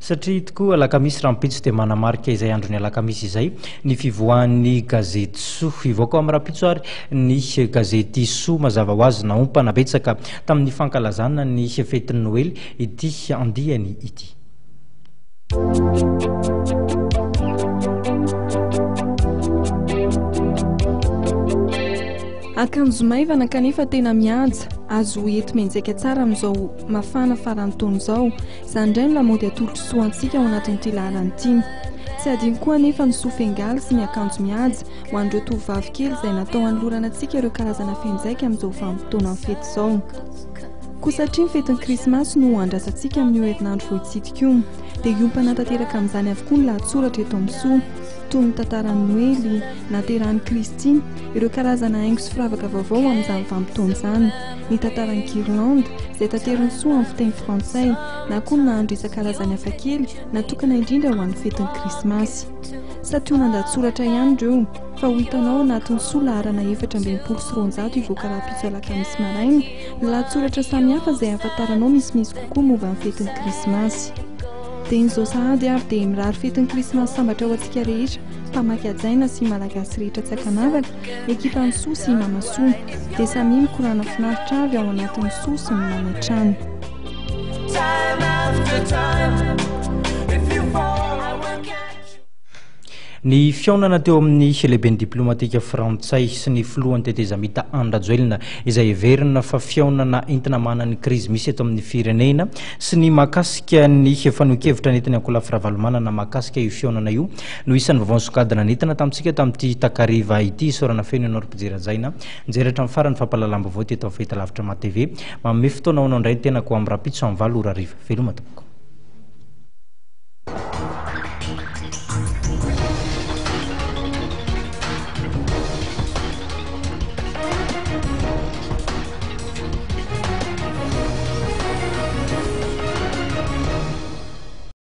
Satria tokoa alakamisy rahampitso dia manamarika izay andron'ny alakamisy izay ny fivoahan'ny gazety Soa. Hivoaka ao amin'ny rahampitso ary ny gazety Soa mazava ho azy naompana betsaka tamin'ny fankalazana ny fetin'ny Noely ity andiany ity. Akanjo maivana kanefa tena mihaja, azo enti-mianjaika tsara amin'izao mafana faran'ny taona izao. Izany indray no lamaody atolotry Soa antsika ao anatin'ity laharana ity. Tsy hadino koa anefa ny soa fengaly sy ny akanjo mihaja ho an'ireo tovovavy kely izay natao hanolorana antsika ireo karazana fenjaika amin'izao vanim-potoanan'ny fety izao. Koa satria ny fetin'ny Krismasy no andrasantsika amin'io herinandro voatsidika io, dia hiompana tanteraka amin'izany avokoa ny lahatsoratra eto amin'ny Soa, toy ny tantaran'ny Noely, nahaterahan'i Kristy, ireo karazana haingo sy firavaka vaovao amin'izany vanim-potoana izany, ny tantaran'ny guirlande, izay taterin'ny Soa amin'ny fiteny frantsay, na koa ny nahandro isan-karazany hafakely natokana indrindra ho an'ny fetin'ny Krismasy. Santionan-dahatsoratra ihany ireo. Fa ho hitanao ao anatin'ny soa laharana 264 hivoaka rahampitso alakamisy maraina ny lahatsoratra samihafa izay ahafantaranao misimisy kokoa momba ny fetin'ny Krismasy. Dia izao sahady ary dia mirary fetin'ny Krismasy sambatra ho antsika rehetra mpamaky hajaina sy Malagasy rehetra tsy ankanavaka, ekipan'ny soa sy Mama Soa. Dia samia mikorana finaritra avy ao anatin'ny soa sy ny mamy hatrany. Time after time, if you fall, I will catch you. Ny fihaonana teo amin'ny lehiben'ny diplomatika frantsay sy ny filohan'ny tetezamita Andry Rajoelina izay heverina fa fihaonana entina hamahana ny krizy misy eto amin'ny firenena sy ny mahakasika ny fanehoan-kevitra nentin'ny ankolafy Ravalomanana mahakasika io fihaonana io no isan'ny vaovao nisongadina nentina tamintsika tamin'ity takariva ity. Isaorana feno ianao ry mpijery hajaina nijery hatramin'ny farany fampahalalam-baovao teto amin'ny fahitalavitra MATV. Manome fotoana ho anao indray ny tenako amin'ny rahampitso amin'ny 8 ora hariva. Veloma tompoko.